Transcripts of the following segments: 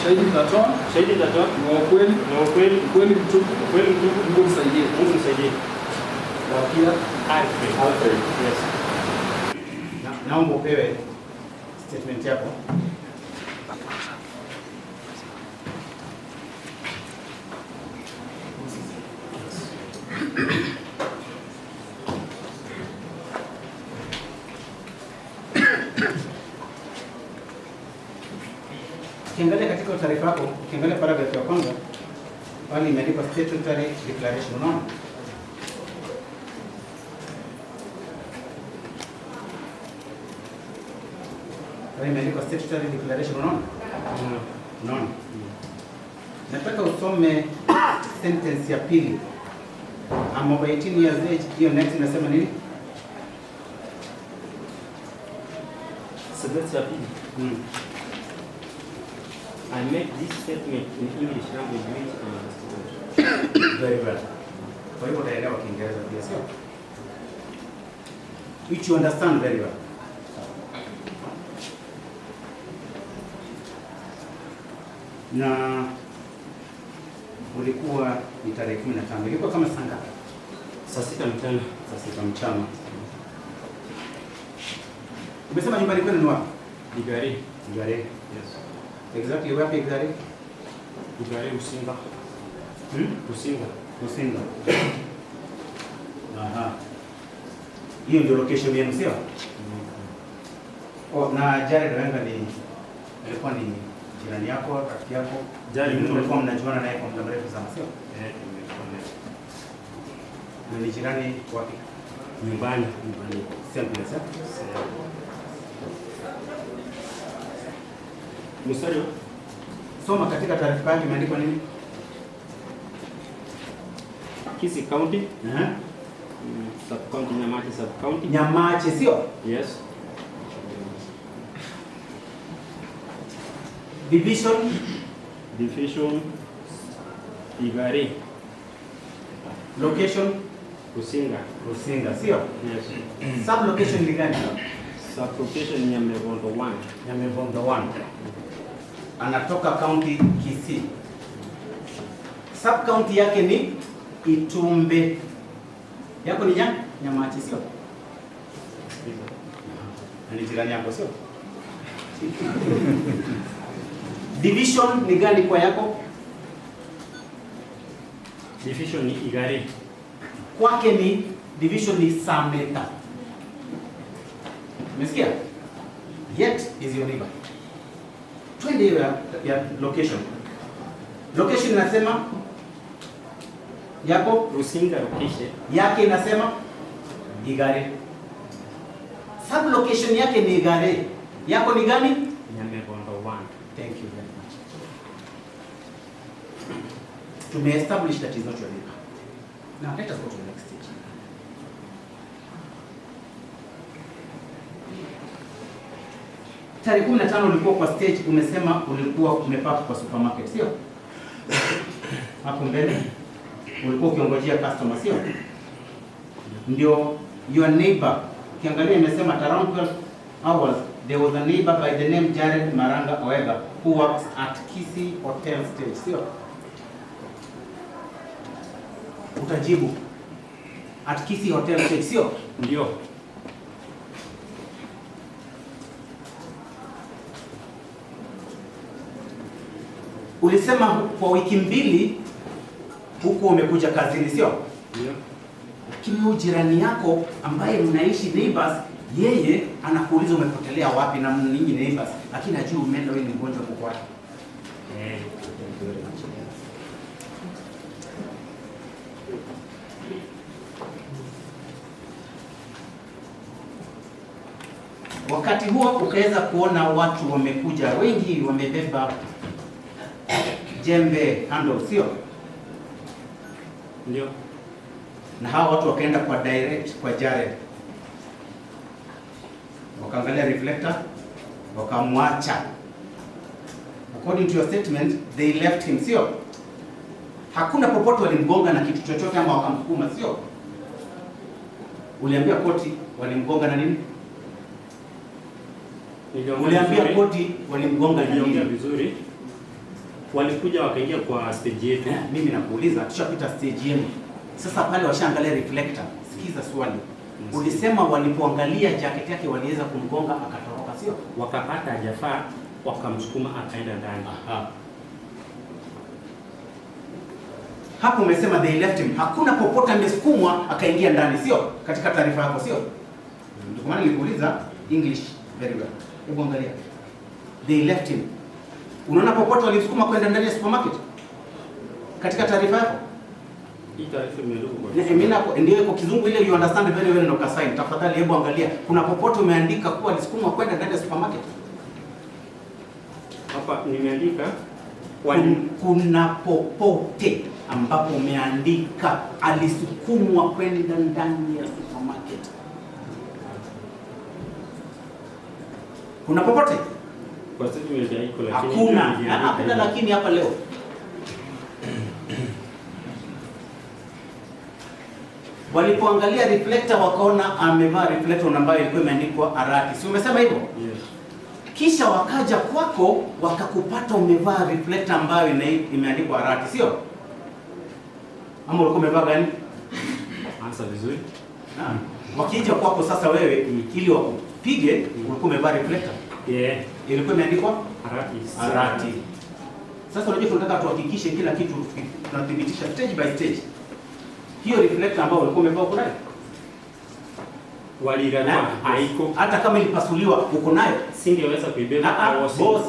Ushahidi nitatoa Ushahidi nitatoa ni wa ukweli, ni wa ukweli, ukweli mtupu. Ukweli mtupu. Mungu nisaidie. Mungu nisaidie. Wapia Alfred. Alfred. Yes. Naomba upewe statement yako. Ukiangalia katika taarifa yako, ukiangalia paragraph ya kwanza, pale imeandikwa statutory declaration, unaona? Pale imeandikwa statutory declaration, unaona? Unaona? Nataka usome sentence ya pili. I'm over 18 years age, hiyo next inasema nini? Sentence ya pili. I make this statement in English language which I understand. Very well. Kwa hivyo utaelewa Kiingereza pia, sio? Which you understand very well. Na ulikuwa ni tarehe 15. Ilikuwa kama saa ngapi? Saa 6 mchana. Saa 6 mchana. Umesema nyumbani kwenu ni wapi? Igare. Igare. Yes. Exactly wapi Igare? Igare Rusinga. Rusinga. Rusinga. Aha. Hiyo ndio location yenu, sio? Oh, na Jared Wenga ni alikuwa ni jirani yako, rafiki yako? Jared Mtu mlikuwa mnajuana naye kwa muda mrefu sana, sio? Eh, tumekuwa naye. Na ni jirani wapi? Nyumbani, nyumbani. Same place, eh? Same. Mstari wa? Soma katika taarifa yake imeandikwa nini? Kisii County. Sub County, Nyamache Sub County. Nyamache, sio? Yes. Division? Division Igare. Location? Rusinga. Rusinga, sio? Yes. Sub location ni gani? Sub location Nyamevondo 1. Nyamevondo 1. Anatoka county Kisii. Sub county yake ni Itumbe. Yako ni Nyamache, sio? Na ni jirani yako, sio? Division ni gani kwa yako? Division ni Igare. Kwake ni division ni Sameta. Umesikia? Yet is your neighbor. Twende hiyo ya location. Location inasema yako Rusinga location. Yake inasema Igare. Sub location yake ni Igare. Yako ni gani? Nyamevondo 1. Thank you very much. To may establish that is not your neighbor. Now let us go to the next stage. Tarehe 15 ulikuwa kwa stage, umesema ulikuwa umepark kwa supermarket, sio? Hapo mbele ulikuwa ukiongojea customer, sio? Ndio your neighbor. Ukiangalia imesema at around 12 hours there was a neighbor by the name Jared Maranga Oega who works at Kisii Hotel stage, sio? Utajibu at Kisii Hotel stage, sio? Ndio. Ulisema kwa wiki mbili huko umekuja kazini, sio? Ndio. Lakini huyu jirani yako ambaye mnaishi neighbors, yeye anakuuliza umepotelea wapi na ninyi neighbors, lakini hajui umeenda wewe ni mgonjwa uko kwake. Thank you very much. Wakati huo ukaweza kuona watu wamekuja wengi wamebeba jembe handle, sio? Ndio. Na hao watu wakaenda kwa direct kwa Jared. Wakaangalia reflector, wakamwacha. According to your statement, they left him, sio? Hakuna popote walimgonga na kitu chochote ama wakamsukuma, sio? Uliambia koti walimgonga na nini? Niliongea Uliambia vizuri. koti walimgonga na Niliongea nini? vizuri. Walikuja wakaingia kwa stage yetu. Mimi nakuuliza, tushapita stage yenu. Sasa pale washaangalia reflector. Sikiza swali. Ulisema walipoangalia jacket yake waliweza kumgonga akatoroka, sio? Wakapata hajafaa, wakamsukuma akaenda ndani. Aha. Hapo umesema they left him. Hakuna popote amesukumwa akaingia ndani, sio? Katika taarifa yako, sio? Ndio maana nilikuuliza English very well. Hebu angalia. They left him. Unaona popote walimsukuma kwenda ndani ya supermarket? Katika taarifa yako? Hii taarifa imeandikwa kwa Mimi ndio iko Kizungu ile you understand very well na ukasign. Tafadhali hebu angalia. Kuna popote umeandika kuwa alisukumwa kwenda ndani ya supermarket? Hapa nimeandika kuna popote ambapo umeandika alisukumwa kwenda ndani ya supermarket? Kuna popote? Kwa statement haiko, lakini hakuna. Hakuna lakini hapa leo. Walipoangalia reflector wakaona amevaa reflector ambayo ilikuwa imeandikwa Arati. Si umesema hivyo? Yes. Kisha wakaja kwako wakakupata umevaa reflector ambayo imeandikwa Arati, sio? Ama ulikuwa umevaa gani? Ansa vizuri. Wakija kwako sasa wewe ili wakupige, ulikuwa umevaa reflector. Yeah. Ilikuwa imeandikwa Arati. Arati. Sasa unajua tunataka tuhakikishe kila kitu tunathibitisha stage by stage. Hiyo reflector ambayo ulikuwa umevaa uko nayo? Walirarua haiko. Hata kama ilipasuliwa uko nayo? Singeweza kuibeba. Boss,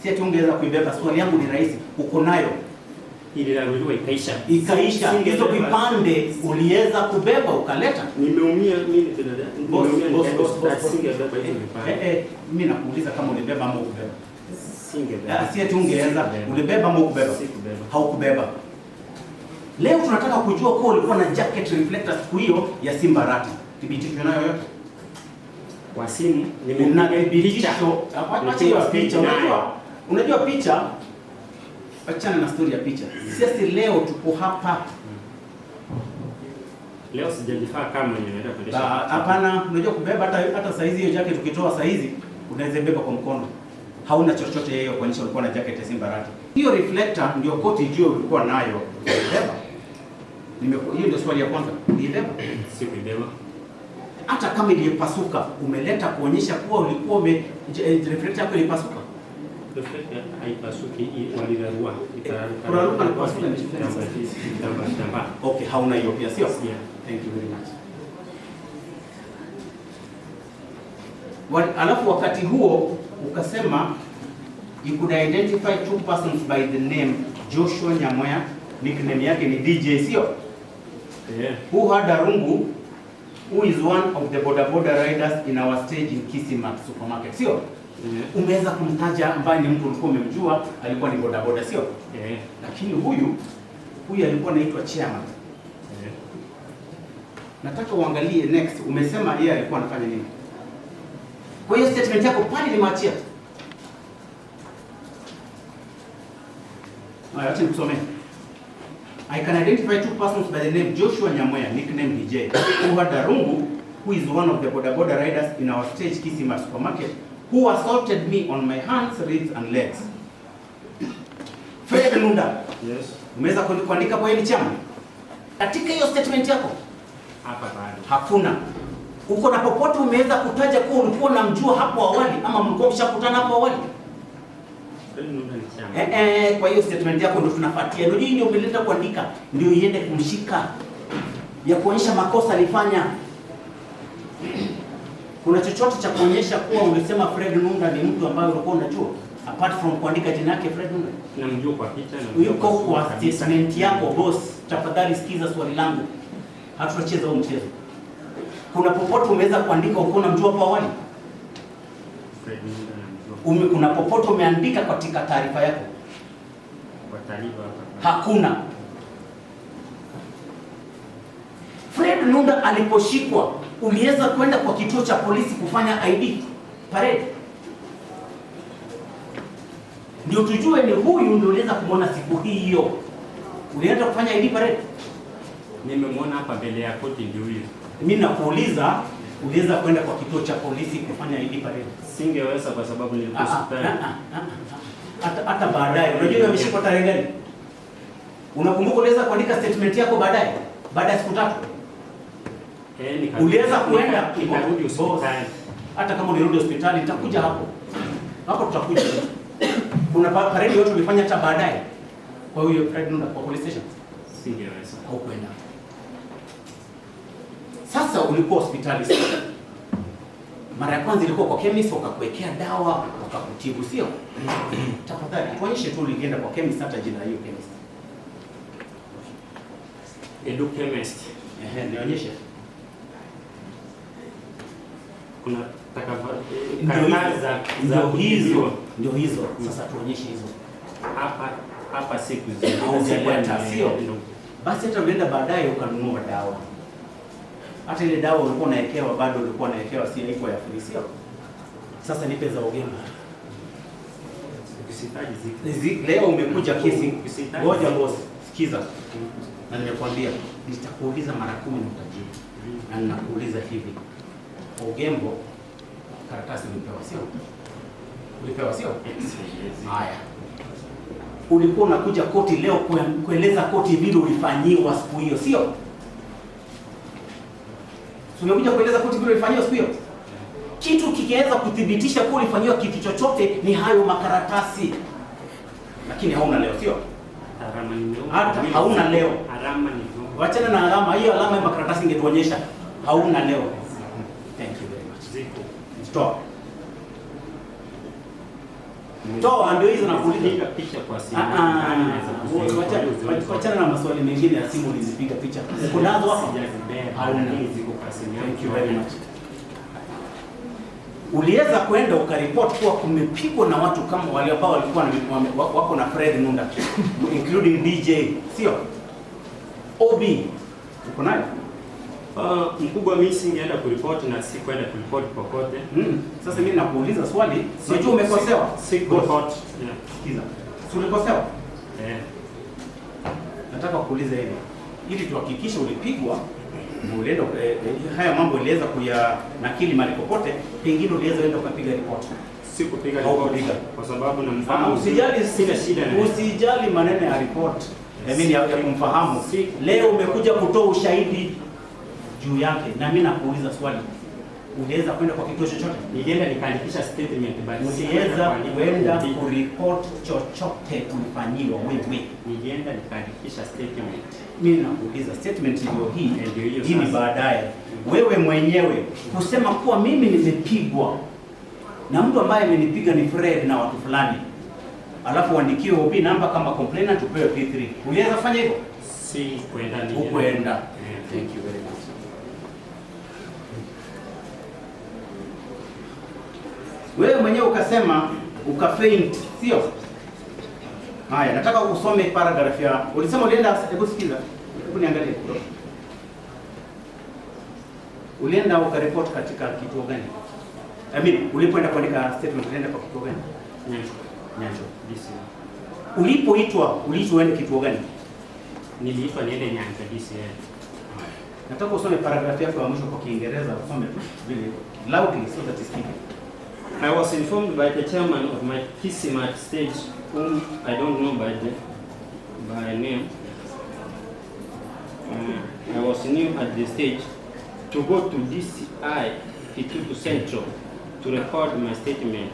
si ati ungeweza kuibeba. Swali yangu ni rahisi, uko nayo? Iliraruliwa ikaisha. Ikaisha. Hizo vipande uliweza kubeba ukaleta? Nimeumia mimi tena. Boss, singebeba hizo vipande. Mimi nakuuliza kama ulibeba ama hukubeba. Singebeba. Si ati ungeweza, ulibeba ama hukubeba? Sikubeba. Haukubeba. Leo tunataka kujua kwa ulikuwa na jacket reflector siku hiyo ya Simba Arati. Thibitisho nayo yote. Kwa simu nimepiga picha. Acha picha, unajua picha. Achana na story ya picha. Sisi leo tuko hapa. Leo sijajifaa kama nimeenda kuendesha. Hapana, unajua kubeba hata saizi hiyo jacket ukitoa saizi unaweza beba kwa mkono. Hauna chochote yeye kuonyesha ulikuwa na jacket ya Simba Arati. Hiyo reflector ndio koti juu ulikuwa nayo. Beba. Hiyo ndio swali ya kwanza. Uliibeba? Sikuibeba. Hata kama ilipasuka, umeleta kuonyesha kuwa ulikuwa reflector yako ilipasuka. Reflector haipasuki, walirarua. Kuraruka na kupasuka ni kitambaa. Okay, hauna hiyo pia, sio? Yeah. Thank you very much. Alafu wakati huo ukasema you could identify two persons by the name Joshua Nyamweya, nickname yake ni DJ, sio? Yeah. Who had a rungu, who is one of the boda boda riders in our stage in Kisimat supermarket, sio? Yeah. Umeweza kumtaja ambaye ni mtu ulikuwa umemjua, alikuwa ni boda boda, sio? Yeah. Lakini huyu alikuwa anaitwa chairman. Yeah. Nataka uangalie next, umesema yeye alikuwa anafanya nini? Kwa hiyo statement yako pale nimeachia. Haya, acha nikusomee. I can identify two persons by the name Joshua Nyamweya, nickname DJ, who had a rungu, who is one of the boda boda riders in our stage Kisima supermarket, who assaulted me on my hands, ribs and legs. Fred Nunda. Yes. Umeweza kuandika kwa hili chama? Katika hiyo statement yako? Hapa bado. Hakuna. Uko na popote umeweza kutaja kuwa ulikuwa unamjua hapo awali ama mlikuwa mshakutana hapo awali? Kwa hiyo statement yako ndio tunafuatia. Ndio hii ndio umeleta kuandika, ndio iende kumshika. Ya kuonyesha makosa alifanya. Kuna chochote cha kuonyesha kuwa ulisema Fred Nunda ni mtu ambaye ulikuwa unajua apart from kuandika jina yake Fred Nunda? Namjua kwa picha, namjua yuko kwa statement yako boss. Tafadhali sikiza swali langu. Hatutacheza huu mchezo. Kuna popote umeweza kuandika ulikuwa unamjua hapo awali? Fred Nunda namjua. Kuna popote umeandika katika taarifa yako? Kwa taarifa hapa. Hakuna. Fred Nunda aliposhikwa, uliweza kwenda kwa kituo cha polisi kufanya ID parade? Ndio tujue ni huyu ndio uliweza kumuona siku hiyo. Ulienda kufanya ID parade? Nimemwona hapa mbele ya koti ndio huyu. Mimi nakuuliza, uliweza kwenda kwa kituo cha polisi kufanya ID parade? Singeweza kwa sababu nilikuwa hospitali. Hata baadaye. Unajua ameshikwa tarehe gani? Unakumbuka uliweza kuandika statement yako baadaye? Baada ya siku 3. Uliweza kuenda nikarudi hospitali. Hata kama ulirudi hospitali nitakuja hapo. Hapo tutakuja. Kuna parade yote ulifanya hata baadaye. Kwa hiyo Fred Nunda kwa police station singeweza. Haukwenda. Sasa ulikuwa hospitali sasa. Mara ya kwanza ilikuwa kwa chemist, wakakuwekea dawa, wakakutibu, sio? Tafadhali tuonyeshe tu ulienda kwa chemist, hata jina hiyo chemist. Edu Chemist. Ehe, nionyeshe. Kuna karatasi za hizo. Ndio hizo. Sasa tuonyeshe hizo. Hapa siku zile, sio? Basi hata ulienda baadaye ukanunua dawa. Hata ile dawa ulikuwa unawekewa bado ulikuwa unawekewa, si haiko ya free, sio? Sasa nipe za Ogembo. Leo umekuja kesi. Ngoja boss, sikiza. Na nimekuambia nitakuuliza mara 10 na utajibu. Na ninakuuliza hivi. Ogembo karatasi ulipewa, sio? Ulipewa, sio? Haya. Ulikuwa unakuja koti leo kueleza koti vile ulifanyiwa siku hiyo, sio? Umekuja kueleza koti vile ulifanyiwa siku hiyo? Kitu kikiweza kuthibitisha kuwa ulifanyiwa kitu chochote ni hayo makaratasi. Lakini hauna leo, sio? Hata hauna leo. Alama ni wachana na alama hiyo, alama ya makaratasi ingetuonyesha. Hauna leo. Thank you very much. Ziko. Stop. Toa ndio hizo nakuuliza. Picha kwa simu. Wachana na maswali mengine ya simu ulizipiga picha. Uko nazo hapa? Hauna. Ziko kwa simu. Thank you very much. Uliweza kwenda ukaripoti kuwa kumepigwa na watu kama wale ambao walikuwa wako na Fred Nunda, including DJ, sio? OB. Uko nayo? Mkubwa, mimi singeenda kuripoti na sikwenda kuripoti popote. Sasa mimi nakuuliza swali, unajua umekosewa? Sikuripoti. Sikiza. Si ulikosewa? Nataka kuuliza hivi. Ili tuhakikishe ulipigwa na ulienda haya mambo uliweza kuyanakili mahali popote, pengine uliweza enda ukapiga ripoti. Sikupiga ripoti kwa sababu namfahamu. Usijali, sina shida na. Usijali maneno ya report. I mean ya kumfahamu. Leo umekuja kutoa ushahidi juu yake na mimi nakuuliza swali. Uliweza kwenda kwa kituo chochote? Nilienda nikaandikisha statement, but uliweza kwenda kureport chochote ulifanyiwa wewe? Nilienda nikaandikisha statement. Mimi nakuuliza statement ndio hii, hii ni baadaye. Wewe mwenyewe kusema kuwa mimi nimepigwa na mtu ambaye amenipiga ni Fred na watu fulani, alafu uandikiwe OB namba kama complainant upewe P3. Uliweza kufanya hivyo? Si kwenda, nilienda. Hukwenda. Thank you very much. Wewe mwenyewe ukasema ukafaint, sio? Haya, nataka usome paragraph ya. Ulisema ulienda, hebu sikiza. Hebu niangalie. Ulienda ukareport katika kituo gani? I mean, ulipoenda kuandika statement ulienda kwa kituo gani? Nyancho. Nyancho. DCI. Ulipoitwa, uliitwa uende kituo gani? Niliitwa niende Nyancho DCI. Nataka usome paragraph yako ya mwisho kwa Kiingereza, usome tu vile loudly so that it's clear. I was informed by the chairman of my Kisimat stage, whom I don't know by name. I was new at the stage, to go to DCI Kitutu Central to record my statement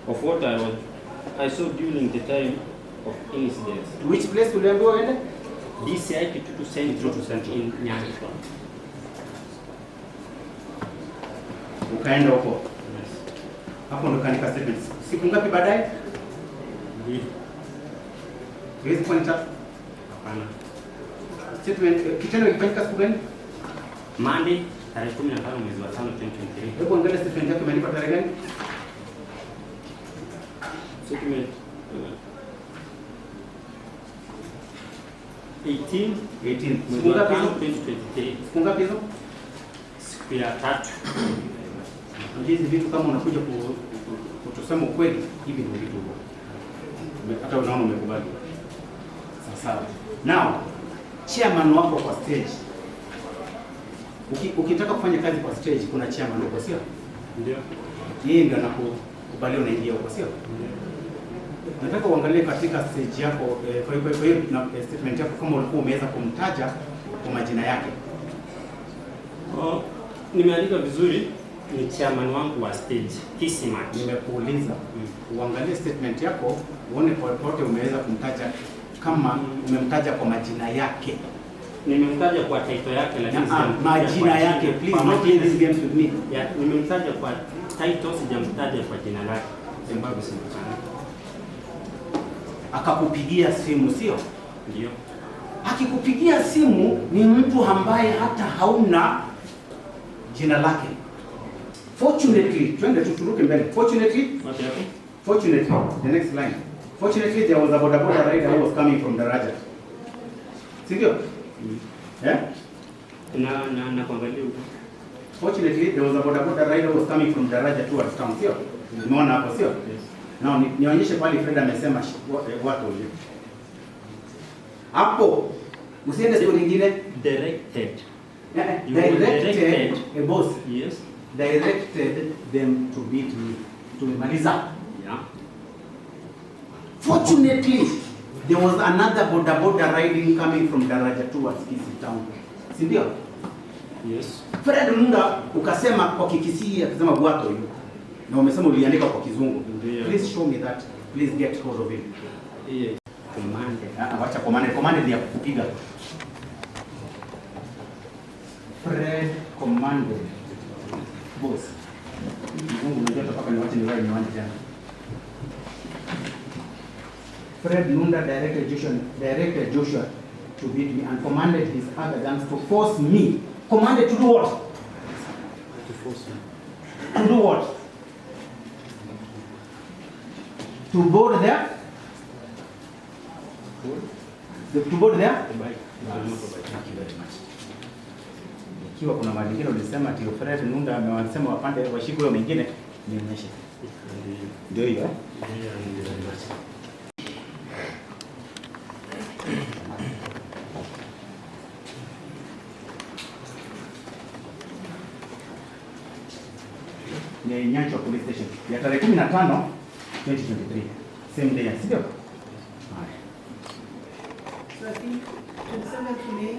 of what I saw during the time of incidents. To which place uliambiwa uende? DCI Kitutu Central, in Nyanza. Ukaenda huko? Hapo ndo kaandika statement. Siku ngapi baadaye? Mbili. Hizi kwa ni tatu? Hapana. Statement kitendo kilifanyika siku gani? Monday tarehe 15 mwezi wa 5 2023. Hebu angalia statement yako imeandikwa tarehe gani? Statement 18 Siku ngapi hizo? 2023. Siku ngapi hizo? Siku ya tatu. Hizi vitu kama unakuja kutusema ukweli, hivi ndio vitu huko. Hata unaona umekubali. Sawa. Now, chairman wako kwa stage. Ukitaka kufanya kazi kwa stage kuna chairman huko, sio? Ndio. Yeye ndio anakukubalia unaingia huko, sio? Ndio. Nataka uangalie katika stage yako kwa hiyo statement yako kama ulikuwa umeweza kumtaja kwa majina yake. Oh, nimeandika vizuri, ni chairman wangu wa stage Kisimat. Nimekuuliza uangalie statement yako uone popote umeweza kumtaja kama umemtaja kwa majina yake. Nimemtaja kwa title yake lakini sijamtaja majina kwa yake. jina. Please Kwa not play majina. these games with me. Yeah, nimemtaja kwa title, sijamtaja kwa jina lake. Zimbabwe simtani. Akakupigia simu, sio? Ndio. Akikupigia simu ni mtu ambaye hata hauna jina lake. Fortunately, twende tuturuke mbele. Fortunately, Wapi hapo? fortunately, the next line. Fortunately, there was a boda boda rider who was coming from Daraja. Si ndio? Eh? Na kuangalia huko. Fortunately, there was a boda boda rider who was coming from Daraja towards town, sio? Umeona hapo, sio? Yes. Now nionyeshe pale Fred amesema watu wale. Hapo usiende story nyingine. Directed. You Directed, directed. a boss Yes. directed them to beat me. Tumemaliza. Yeah. Fortunately, there was another boda boda riding coming from Daraja towards Kisii town. Si ndio? Yes. Fred Nunda ukasema kwa Kikisii akasema bwato hiyo. Na umesema uliandika kwa Kizungu. Ndio. Please show me that. Please get hold of him. Yes. Commanded. Ah, wacha commanded. Commanded ni ya kukupiga. Fred commanded. Boss. Mzungu unajua mpaka niwache nivae miwani tena. Fred Nunda directed Joshua to beat me and commanded his other gangs to force me. Commanded to do what? To force me. To do what? To board there? To board there? The bike. The motorbike. Thank you very much. Ikiwa kuna mahali ingine ulisema ati Fred Nunda amewasema wapande washike huyo mwingine, nionyeshe. Ndio. Ndio hiyo eh? Ndio, ndio. Very much. Ni Nyanchwa Police Station ya tarehe 15 2023, same day, si ndio? Haya. So I think 27th May